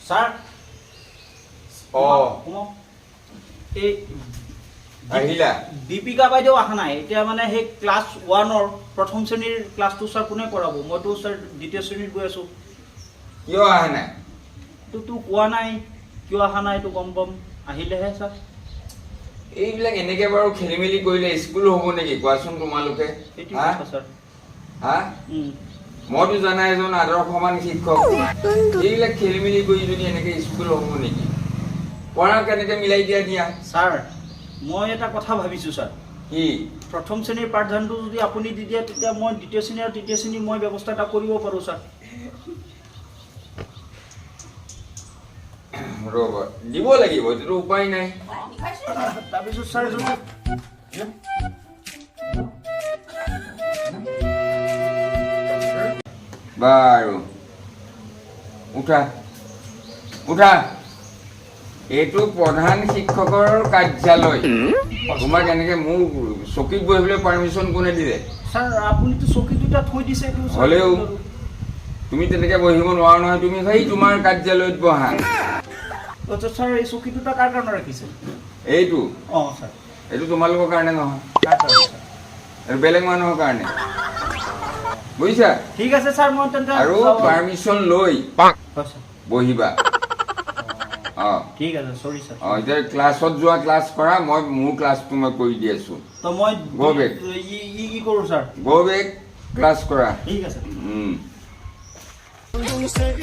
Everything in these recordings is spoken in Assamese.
ছাৰ। অ। সোমাওক। এই আহিলা? দীপিকা বাইদেউ অহা নাই। এতিয়া মানে সেই ক্লাছ ওৱানৰ প্ৰথম শ্ৰেণীৰ ক্লাছটো ছাৰ কোনে কৰাব? মইতো ছাৰ দ্বিতীয় শ্ৰেণীত গৈ আছোঁ। কিয় অহা নাই? এইটোতো কোৱা নাই, কিয় অহা নাই। এইটো গম পাম আহিলেহে ছাৰ। এইবিলাক এনেকে বাৰু খেলি মেলি কৰিলে স্কুল হ'ব নেকি, কোৱাচোন তোমালোকে? সেইটো হা? কথা ছাৰ। হা? মইতো জানা এজন আদৰ্শবান শিক্ষক। এইবিলাক খেলি মেলি কৰি যদি এনেকে স্কুল হ'ব নেকি? পঢ়া কেনেকে মিলাই দিয়া দিয়া। ছাৰ, মই এটা কথা ভাবিছোঁ ছাৰ। কি? প্ৰথম শ্ৰেণীৰ পাঠদানটো যদি আপুনি দি দিয়ে, তেতিয়া মই দ্বিতীয় শ্ৰেণী আৰু তৃতীয় শ্ৰেণী মই ব্যৱস্থা এটা কৰিব পাৰোঁ ছাৰ। ৰ'ব, দিব লাগিব, এইটোতো উপায় নাই। তাৰপিছত ছাৰ যদি বাৰু, উঠা উঠা। এইটো প্ৰধান শিক্ষকৰ কাৰ্যালয়। তোমাক এনেকে মোৰ চকীত বহিবলৈ পাৰ্মিশ্যন কোনে দিলে? ছাৰ, আপুনিতো চকী দুটা থৈ দিছে এইটো ছাৰ। হ'লেও তুমি তেনেকে বহিব নোৱাৰা নহয়। তুমি সেই তোমাৰ কাৰ্যালয়ত বহা। আচ্ছা ছাৰ, এই চকী দুটা কাৰ কাৰণে ৰাখিছে? এইটো? অঁ ছাৰ। এইটো তোমালোকৰ কাৰণে নহয়। কাৰ কাৰণে ছাৰ? এইটো বেলেগ মানুহৰ কাৰণে, বুজিছা? ঠিক আছে ছাৰ, মই তেন্তে আৰু যাওঁ। পাৰ্মিশ্যন লৈ হয় ছাৰ। বহিবা। অঁ। ঠিক আছে, চৰি ছাৰ। অঁ, এতিয়া ক্লাছত যোৱা, ক্লাছ কৰা। মই মোৰ ক্লাছটো মই কৰি দি আছো। তো মই Go back. ই ই কৰোঁ ছাৰ। গ' বেক, ক্লাছ কৰা। ঠিক আছে। 谁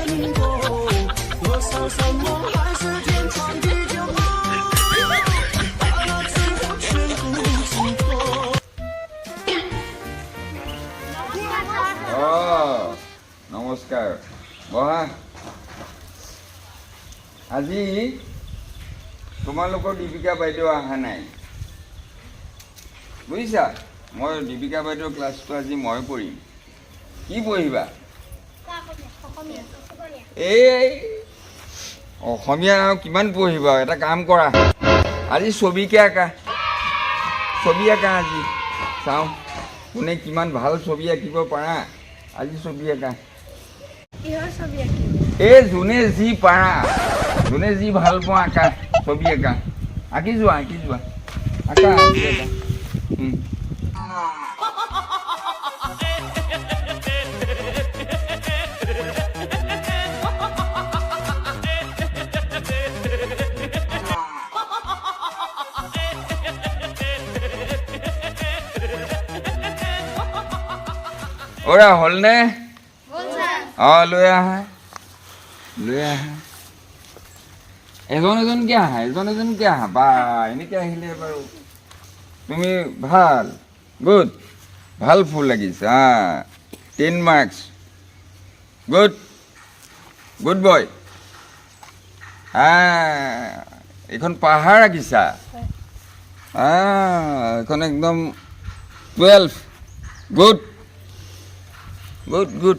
能够多少山盟海誓天长地久？到了最后全不经过。 অঁ, নমস্কাৰ, বহা। আজি তোমালোকৰ দীপিকা বাইদেউ অহা নাই, বুজিছা? মই দীপিকা বাইদেউৰ ক্লাছটো আজি মই কৰিম। কি পঢ়িবা? এই অসমীয়া আৰু কিমান পঢ়িবা? এটা কাম কৰা, আজি ছবিকে আঁকা। ছবি আঁকা আজি। চাওঁ কোনে কিমান ভাল ছবি আঁকিব পাৰা। আজি ছবি আঁকা। কিহৰ ছবি আঁকিম? এই যোনে যি পাৰা, যোনে যি ভাল পোৱা, আঁকা, ছবি আঁকা। আঁকি যোৱা, আঁকি যোৱা, আঁকা, আঁকি আঁকা। অ'ৰা, হ'লনে? হ'ল ছাৰ। অঁ, লৈ আহা, লৈ আহা। এজন এজনকে আহা, এজন এজনকে আহা। বা, এনেকে আহিলে বাৰু। তুমি ভাল, গুড, ভাল ফুল লাগিছে। হা, 10 marks. Good, good boy. হা, এইখন পাহাৰ আঁকিছা। হা, এইখন একদম 12। Good, good, good.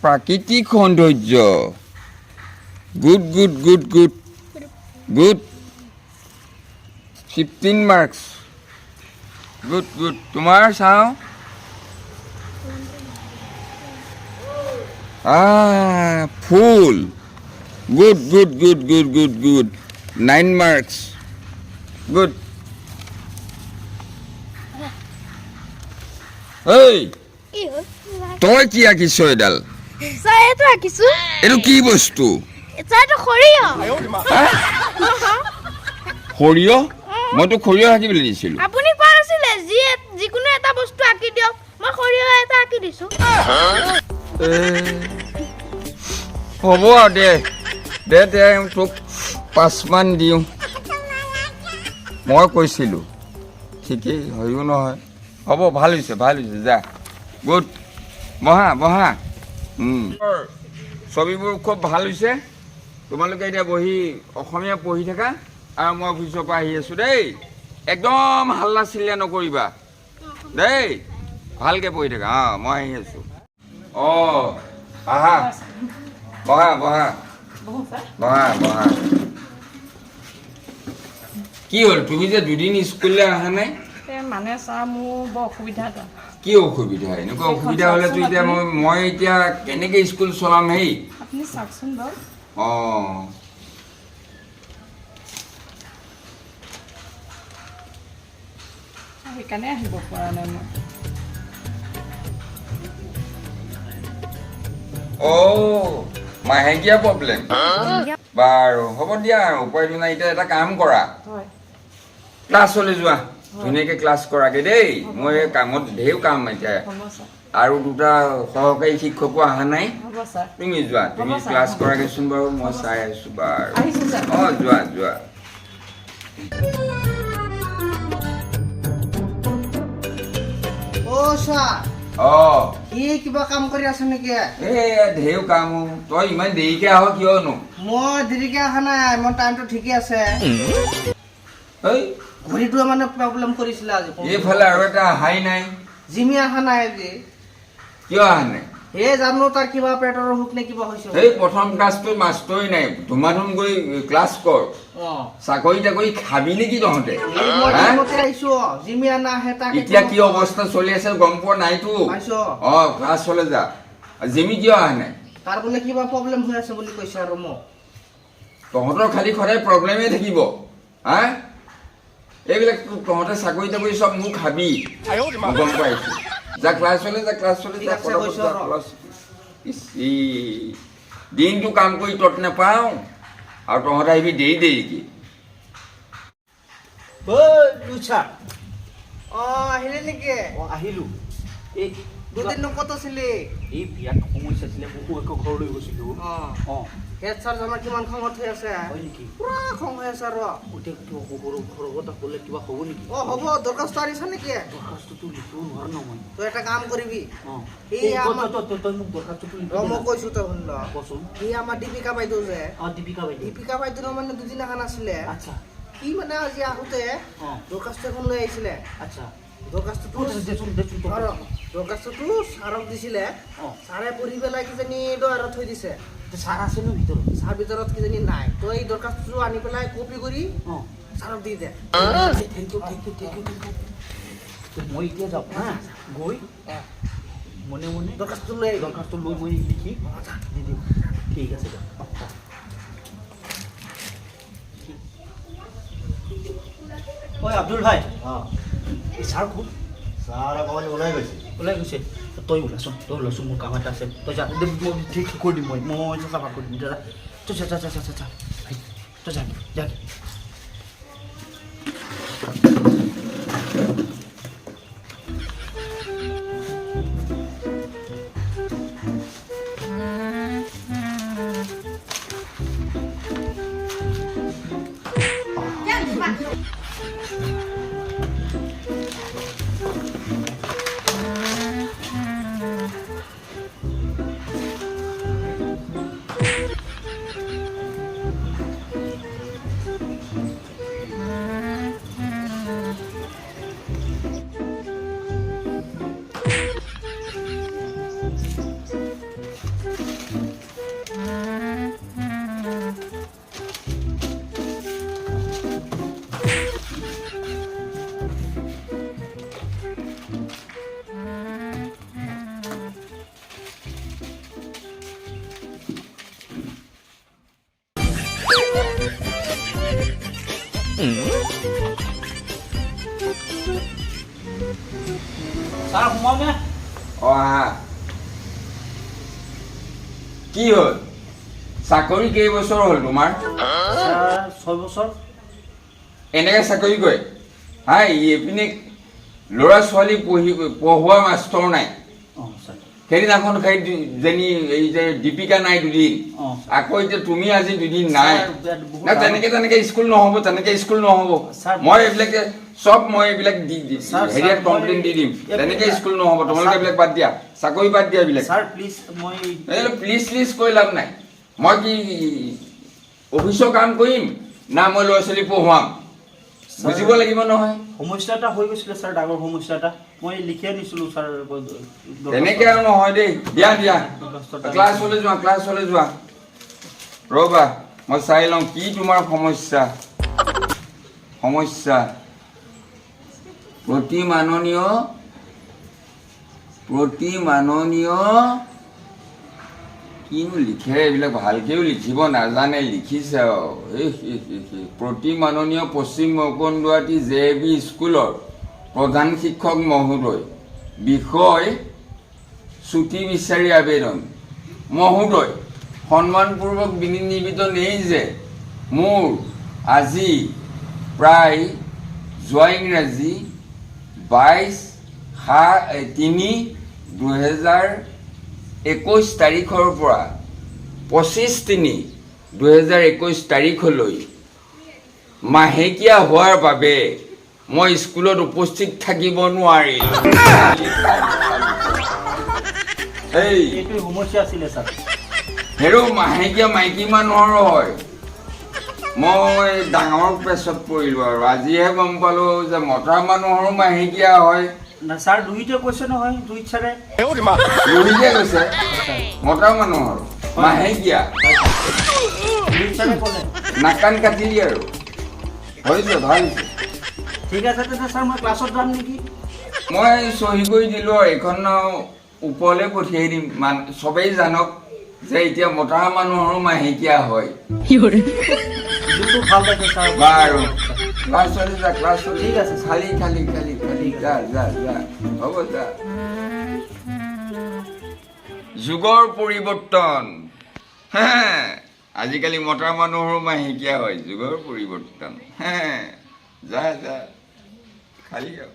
প্ৰাকৃতিক সৌন্দৰ্য। Good, good, good, good, good. 15 marks. Good, good. তোমাৰ চাওঁ। ফুল। Good, good, good, good, good, good. 9 marks. Good. এই। কি হ'ল? তই কি আঁকিছ এডাল? ছাৰ, এইটো আঁকিছো। এইটো কি বস্তু? ছাৰ, এইটো সৰিয়হ। হা? সৰিয়হ? মইতো সৰিয়হ আঁকিবলৈ দিছিলোঁ। আপুনি কোৱা নাছিলে যি যিকোনো এটা বস্তু আঁকি দিয়ক? মই সৰিয়হ এটা আঁকি দিছো। এ, হ'ব আৰু দে, দে দে, তোক পাঁচমান দিওঁ। মই কৈছিলোঁ ঠিকেই, হয়ো নহয়। হ'ব, ভাল হৈছে, ভাল হৈছে, যা। গুড, বহা, বহা। ছবিবোৰ খুব ভাল হৈছে। তোমালোকে এতিয়া বহি অসমীয়া পঢ়ি থাকা আৰু মই অফিচৰ পৰা আহি আছোঁ দেই। একদম হাল্লা চিল্লা নকৰিবা দেই, ভালকৈ পঢ়ি থাকা। অঁ, মই আহি আছোঁ। অঁ। আহা, বহা বহা। বহো ছাৰ। বহা বহা। কি হ'ল, তুমি যে দুদিন স্কুললৈ অহা নাই? এই মানে ছাৰ, মোৰ বৰ অসুবিধা এটা। কি অসুবিধা? এনেকুৱা অসুবিধা হ'লেতো এতিয়া মই এতিয়া কেনেকে স্কুল চলাম হেই? আপুনি চাওকচোন বাৰু। অঁ। সেইকাৰণে আহিব পৰা নাই মই। অ' মাহেকীয়া প্ৰব্লেম। বাৰু হ'ব দিয়া, উপায়টো নাই। এতিয়া এটা কাম কৰা। হয়। ক্লাছলৈ যোৱা, ধুনীয়াকে ক্লাছ কৰাগে দেই। মই এই কামত ঢেৰ কাম এতিয়া। হ'ব ছাৰ। আৰু দুটা সহকাৰী শিক্ষকো অহা নাই। হ'ব ছাৰ। তুমি যোৱা, তুমি হ'ব ছাৰ, ক্লাছ হ'ব। কৰাগেচোন বাৰু, মই চাই আছো বাৰু। আহিছোঁ ছাৰ। অঁ, যোৱা যোৱা। অ' ছাৰ। অঁ। কি কিবা কাম কৰি আছে নেকি? এই ঢেৰ কাম অ'। তই ইমান দেৰিকে আহ কিয়নো? মই দেৰিকে অহা নাই, মোৰ টাইমটো ঠিকে আছে। এই ঘড়ীটোৱে মানে প্ৰব্লেম কৰিছিলে আজি। এইফালে আৰু এটা অহাই নাই। জিমি অহা নাই আজি। কিয় অহা নাই? সেই জানো, তাৰ কিবা পেটৰ অসুখ নে কিবা হৈছে। এই প্ৰথম ক্লাছটো মাষ্টৰেই নাই, ধুমাধুম গৈ ক্লাছ কৰ। অ'। চাকৰি তাকৰি খাবি নেকি তহঁতে? এই মই হা? টাইমতে আহিছো অ'। জিমি নাহে তাক। এতিয়া কি অৱস্থা চলি আছে গম পোৱা নাইতো। পাইছো। অ, ক্লাছলৈ যা। জিমি কিয় অহা নাই? তাৰ বোলে কিবা প্ৰব্লেম হৈ আছে বুলি কৈছে আৰু মোক। তহঁতৰ খালি সদায় প্ৰব্লেমেই থাকিব। হা, এইবিলাক তহঁতে চাকৰি তাকৰি চব মোক খাবি, মই গম পাইছো। যা, ক্লাছলৈ যা, ক্লাছলৈ ঠিক যা। আছে, পটাপট গৈছো যা আৰু। ক্লাছ। ইচ, ই, দিনটো কাম কৰি তত নাপাওঁ আৰু তহঁতে আহিবি দেৰি দেৰিকে। ঐ লুইত ছাৰ। অ, আহিলে নেকি? অঁ, আহিলোঁ। এই দুদিন ক'ত আছিলি? এই বিৰাট সমস্যা আছিলে, শহুৰেকৰ ঘৰলৈ গৈছিলোঁ। অ। অঁ। হেড ছাৰ আমাৰ কিমান খঙত হৈ আছে। হয় নেকি? পুৰা খং হৈ আছে আৰু। এতিয়া কিবা শহুৰৰ ঘৰত গ'লে কিবা হ'ব নেকি? অ, হ'ব। দৰখাস্ত আনিছা নেকি? দৰখাস্তটো লিখিব নোৱাৰো ন মই। তই এটা কাম কৰিবি। অঁ। এই এই তই মোক দৰখাস্তটো লিখি ৰ, দে মই না। কৈছো, তই শুন ল। কচোন। এই আমাৰ দীপিকা বাইদেউ যে, অঁ, দীপিকা বাইদেউ। দীপিকা বাইদেউ মানে দুদিনাখন আছিলে। আচ্ছা। কি মানে আজি আহোঁতে দৰখাস্ত এখন লৈ আহিছিলে। দৰখাস্তটো দেচোন দেচোন তই। আৰু দৰখাস্তটো ছাৰক দিছিলে। ছাৰে পঢ়ি পেলাই কিজানি আৰু থৈ দিছে। ছাৰ আছে ন ভিতৰত? ছাৰ ভিতৰত কিজানি নাই। তই এই দৰখাস্তটো আনি পেলাই কপি কৰি ছাৰক দি দে। Thank you, thank you, thank you, thank you. মই এতিয়া যাওঁ হা, গৈ মনে মনে দৰখাস্তটো লৈ আহিবি। দৰখাস্ত লৈ মই লিখি দি দিম। ঠিক আছে দে। ঐ আব্দুল ভাই। এই ছাৰ ক'ত? ছাৰ অকণমান ওলাই গৈছে। ওলাই গৈছে? তই ওলাচোন, তই ওলাচোন, মোৰ কাম এটা আছে। তই যা, দে, মই ঠিক ঠিক কৰি দিম, মই চাফা কৰি দিম। যা যা, তই যা যা যা যা যা যা ভাই, তই যা যা। ছাৰ, সোমাওনে? অঁ, আহা। কি হ'ল, চাকৰি কেইবছৰ হ'ল তোমাৰ? ছাৰ, 6 বছৰ। এনেকে চাকৰি কৰে হা? এইপিনে ল'ৰা ছোৱালী পঢ়োৱা মাষ্টৰ নাই। অঁ ছাৰ। সেইদিনাখন সেই যেনি এই যে দীপিকা নাই দুদিন। আকৌ এতিয়া তুমি আজি দুদিন নাই। ছাৰ, বিৰাট বহুত না, তেনেকে তেনেকে স্কুল নহ'ব, তেনেকে স্কুল নহ'ব। ছাৰ, মই এইবিলাকে চব মই এইবিলাক দি দি ছাৰ, হেৰিয়াত ছাৰ, কমপ্লেইন দি দিম। তেনেকে স্কুল নহ'ব। তোমালোকে ছাৰ, এইবিলাক বাদ দিয়া, চাকৰি বাদ দিয়া এইবিলাক। ছাৰ প্লিজ, মই এই প্লিজ প্লিজ কৈ লাভ নাই। মই কি অফিচৰ কাম কৰিম না মই ল'ৰা ছোৱালী পঢ়ুৱাম, বুজিব লাগিব নহয়। সমস্যা এটা হৈ গৈছিলে ছাৰ, ডাঙৰ সমস্যা এটা। মই লিখি আনিছিলোঁ ছাৰ। তেনেকে আৰু নহয় দেই। দিয়া দিয়া, ক্লাছলৈ যোৱা, ক্লাছলৈ যোৱা। ৰ'বা, মই চাই লওঁ কি তোমাৰ সমস্যা। সমস্যা প্ৰতি মাননীয়, প্ৰতি মাননীয়, কিনো লিখে এইবিলাক, ভালকেও লিখিব নাজানে, লিখিছে আৰু। ইহ, ইহ, ইহ, ইহ। প্ৰতি মাননীয় পশ্চিম মকন্দুৱাটি জে বি স্কুলৰ প্ৰধান শিক্ষক মহোদয়, বিষয় ছুটি বিচাৰি আবেদন। মহোদয়, সন্মানপূৰ্বক বিনীত নিবেদন এই যে মোৰ আজি প্ৰায় যোৱা ইংৰাজী 22/3/2021 তাৰিখৰ পৰা 25/3/2021 তাৰিখলৈ মাহেকীয়া হোৱাৰ বাবে মই স্কুলত উপস্থিত থাকিব নোৱাৰিলোঁ। এই এইটোৱে সমস্যা আছিলে ছাৰ। হেৰৌ, মাহেকীয়া মাইকী মানুহৰ হয়। মই ডাঙৰ পেচত পৰিলোঁ আৰু আজিহে গম পালোঁ যে মতা মানুহৰো মাহেকীয়া হয়। না ছাৰ, লোহিতে কৈছে নহয়, লোহিত ছাৰে। লোহিতে কৈছে মতা মানুহৰ মাহেকীয়া? লোহিত ছাৰে ক'লে। নাক কাণ কাটিলি আৰু। হৈছে, ভাল হৈছে। ঠিক আছে তেন্তে ছাৰ, মই ক্লাছত যাম নেকি? মই চহী কৰি দিলোঁ আৰু এইখন ওপৰলৈ পঠিয়াই দিম, মান চবেই জানক যে এতিয়া মতা মানুহৰো মাহেকীয়া হয়। যোনটো ভাল পাইছে ছাৰ। বাৰু, ক্লাছলৈ যা, ক্লাছলৈ। ঠিক আছে। খালি খালি খালি খালি, যা যা যা, হ'ব যা। যুগৰ পৰিৱৰ্তন হে, আজিকালি মতা মানুহৰো মাহেকীয়া হয়। যুগৰ পৰিৱৰ্তন হে। যা যা, খালি আৰু।